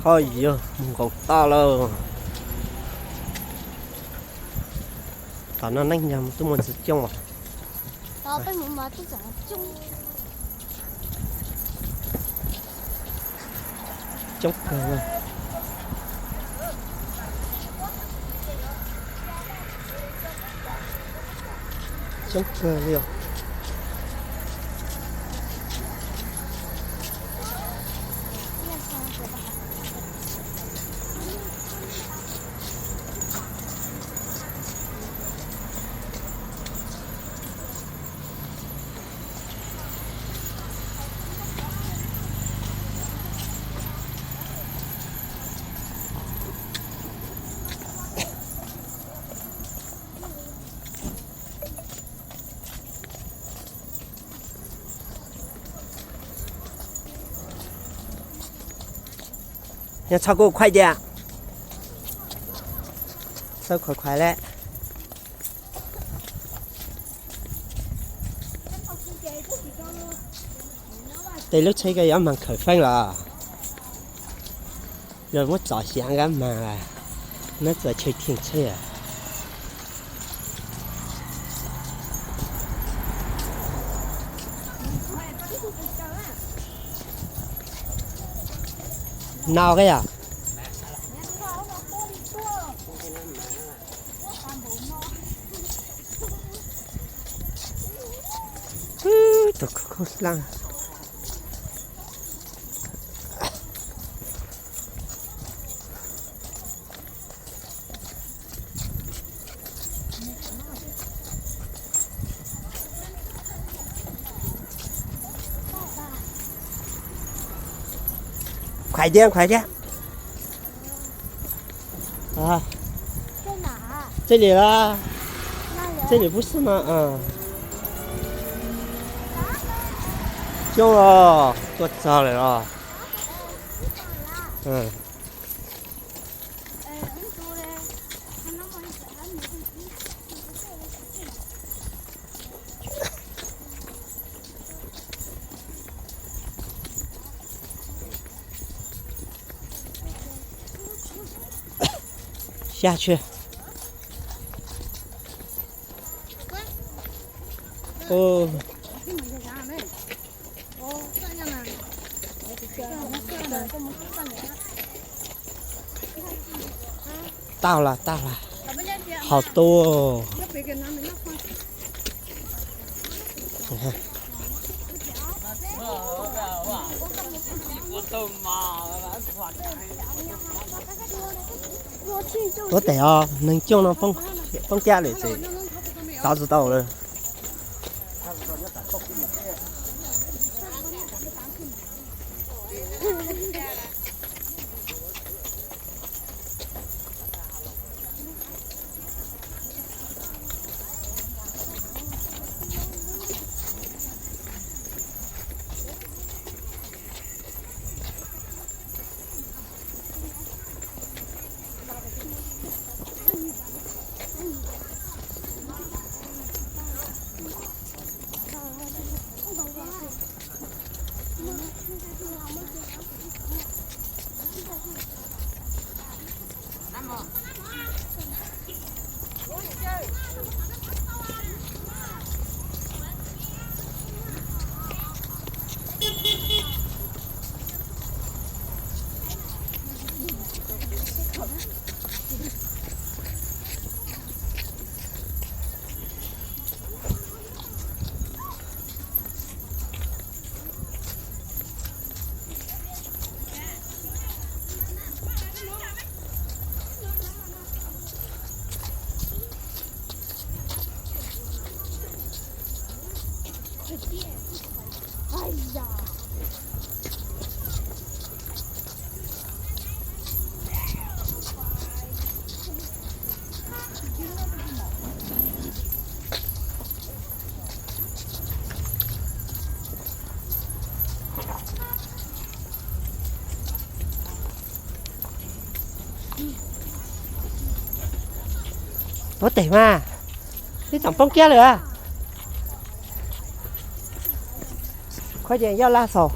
Ho yog mus nkaus toj lawm. Tom no neej yog tuaj mus ntxiv coob as. Coob kawg. Coob kawg li os. Yog txhob kuj khuaib tiag. Txhob khuaib khuaib lawm. Tej lub tsheb ko yuav mag khawm feeb los, yuav muab txov xyav nkab mag, neb txov chaw thiaj tsheb. No koj yog. Tus khaub khaub hlab. Khuaib thiab, khuaib thiab. Txij li, txij li pub xwb no. Coob los tuaj txog lawm los. Xya tshwj. Tau las, tau las. Ho tuaj. Tuav tes os, neeg coob no poob kiag lawm ces tov tsis tau lawm. Tuav tes mas, twb tseem poob kiag lawm. Khuaib ces yoj laj xaus.